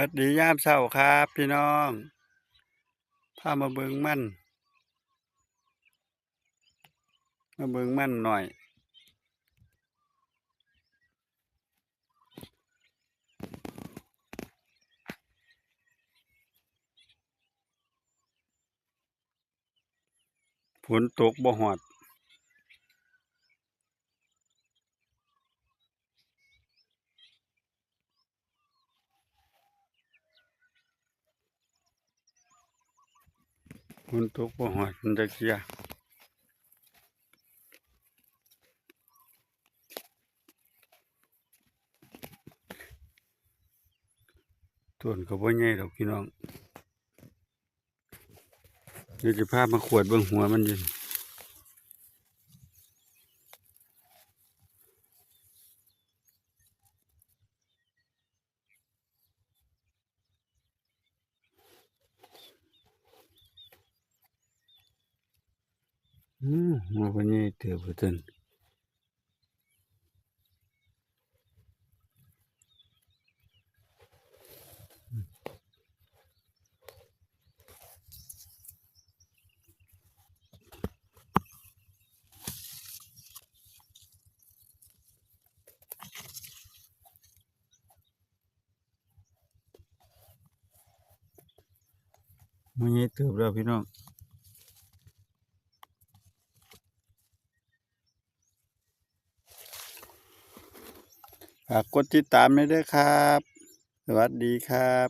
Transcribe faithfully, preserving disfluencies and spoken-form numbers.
วัสดียามเช้าครับพี่น้อง พามาเบิ่งมัน มาเบิ่งมันหน่อย ฝนตกบ่ฮอด ฝนตกบ่ฮอดมันจักเทื่อ ต้นก็บ่ใหญ่ดอกพี่น้อง เดี๋ยวจะพามาขวดเบิ่งหัวมันอยู่ อืม หัวเพิ่นใหญ่เติบว่าซั่น มันใหญ่เติบแล้วพี่น้อง ฝากกดติดตามด้วยเด้อครับ สวัสดีครับ